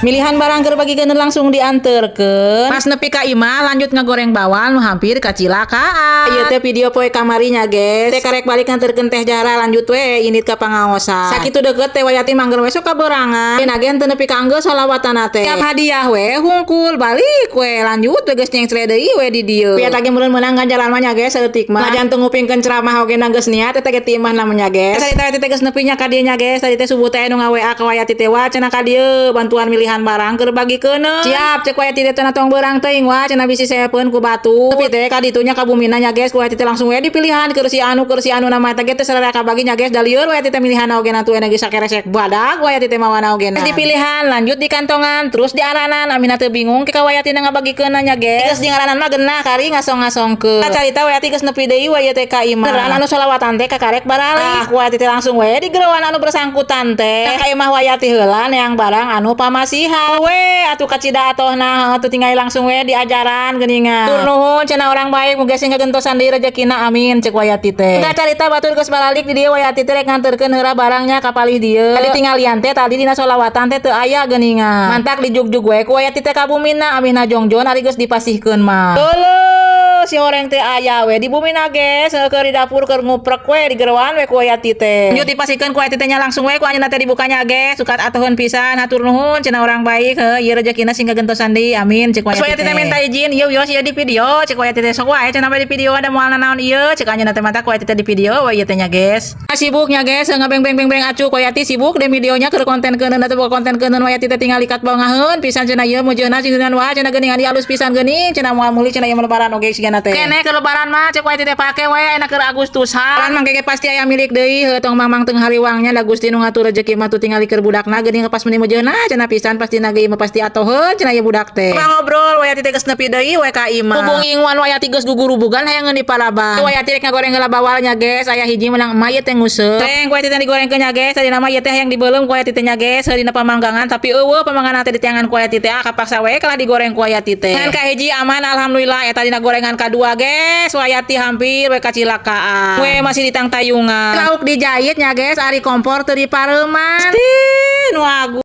Milihan barang keur bagikeun langsung dianterkeun. Pas nepi ka imah, lanjut ngagoreng bawal nu hampir kacilakaan. Ieu teh video poe kamarinya, guys. Teh karek balik nganterkeun Teh Jara, lanjut we indit ka pangaosan. Sakitu deket teh Wayati mangger we sok kaberangan. Dina ge teu nepi ka anggeus sholawatan teh. Tiap hadiah we hungkul balik we, lanjut we geus nyengsle deui we di dieu. Piat lagi meureun meunang ganjaran mah nya, guys, saeutik mah. Najan teu ngupingkeun ceramah oge geus niat eta ge ti imah namanya, guys. Tadi teh geus nepi nya ka dieu nya, guys. Tadi teh subuh teh nu nga-WA ka Wayati teh, "Wa," cenah, "ka dieu bantuan milihan barang keur bagikeun." "Siap," cek Wayati teh, "tong beurang teuing, Wa," cenah, "bisi seepeun ku batu." Tapi teh ka ditunya ka bumina nya, guys, ku Wayati teh langsung we dipilihan keur si anu, keur si anu, nama eta ge teh sararea kabagi nya, guys. Da lieur Wayati teh milihan oge na tuh energi sakeresek badag Wayati teh mawana oge. Dipilihan, lanjut di kantongan, terus di aranan amina teu bingung ke ka Wayati ngabagikeun nya, guys. Geus di ngaranan mah genah kari ngasong-ngasongkeun. Carita Wayati geus nepi deui we teh ka imah. Beneran anu sholawatan teh kakarek baralik. Ah, ku Wayati teh langsung we di gerowan anu bersangkutan teh. Ka imah Wayati heula neang barang anu pamasihan. We atuh kacida atohna atuh tinggal langsung we diajaran geuningan. "Tur nuhun," cenah, "orang baik, muga sing kagentosan deui rezekina, amin," cek Wayati teh. Enggak carita batur geus baralik di dieu, Wayati teh rek nganterkeun heula barangnya ka palih dieu. Tadi tinggalian teh tadi dina sholawatan teh teu aya geuningan. Mantak dijugjug we ku Wayati teh ka bumina amina jongjon ari geus dipasihkeun mah. Leuh, si horeng teh aya we di bumina, guys, keur di dapur keur nguprek we di gerowan we ku Wayati teh. Lanjut dipasihkeun ku Wayati teh nya, langsung we ku anjeunna teh dibukanya, guys. Sukat atoheun pisan, "Hatur nuhun," cenah, "orang baik, heuh, ieu rezekina sing kagentosan deui, amin," cek Wayati teh. Minta izin, "Ieu wios ieu di video," cek Wayati teh. "Sok wae," cenah, "di video ada moal naon ieu," cek anjeunna teh. Mata ku Wayati teh di video we ieu teh nya, guys. Sibuknya, guys, ngabeng beng beng beng acu Wayati sibuk deh videonya keur konten keuneun atuh konten keuneun. Wayati teh tinggal ikat bongaheun pisan cenah, "Ieu mujeuna cenah, wah," cenah, "geuningan ieu alus pisan geuning," cenah, "moal muli," cenah, "ieu lebaran oge sigana teh kene ke lebaran mah," cek Wayati teh, "pake we enak keur Agustusan mangke ge pasti aya milik deui, heuh, tong mamang teu hariwangnya da Gusti nu ngatur rezeki mah." Tuh tingali keur budakna geuning pas meuni mujeuna cenah pisan, pasti ge mah pasti atoheun cenah ieu budak teh. Ngobrol Wayati teh geus nepi deui we ka imah. Hubung inguan Wayati geus gugurubugan hayang di palaban. Wayati rek ngagoreng heula bawalnya, guys. Aya hiji menang emak ieu teh nguseup. Teng ku Wayati teh digorengkeun nya, guys. Tadi nama ieu teh hayang dibeuleum ku Wayati teh nya, guys, dina pamanggangan, tapi eueuh pamanggangan teh diteangan ku Wayati teh. Ah, kapaksa we kalah digoreng ku Wayati teh. Ngan ka hiji aman, alhamdulillah. Eta dina gorengan kadua, guys, Wayati hampir we kacilakaan. We masih ditangtayungan. Lauk dijahit nya, guys, ari kompor teu dipareuman. Nu agung.